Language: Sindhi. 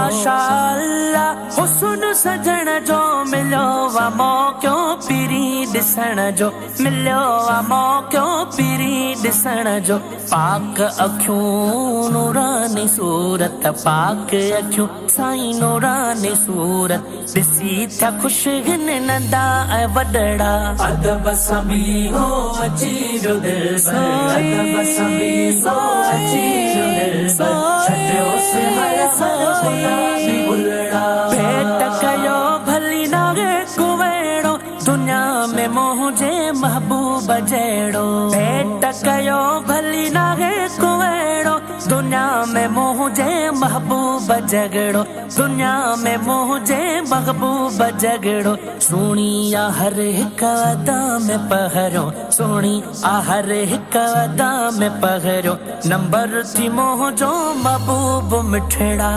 ماشا الله حسن سڄڻ جو مليو آ موقعو پرين ڏسڻ جو مليو آ موقعو پرين ڏسڻ جو پاڪ اکيون نوراني صورت پاڪ اکيون سائين نوراني صورت ڏسي ٿيا خوش هن ننڍا ۽ وڏڙا. ادب سان بيهو اچي ويو دلبر ادب سان بيهو اچي ويو دلبر ڇڏيوس هر هر گلابي گلڙا. ڀيٽ ڪيو ڀلي ناهي ڪوئڙو دنيا ۾ منهنجي محبوب جهڙو. ڀيٽ ڪيو ڀلي ناهي ڪوئڙو دنيا ۾ منهنجي محبوب جهڙو. دنيا ۾ منهنجي محبوب جهڙو. سهڻي آ هر هڪ ادا ۾ پهريون سهڻي آ هر هڪ ادا ۾ پهريون نمبر ٿي منهنجو محبوب مٺڙا.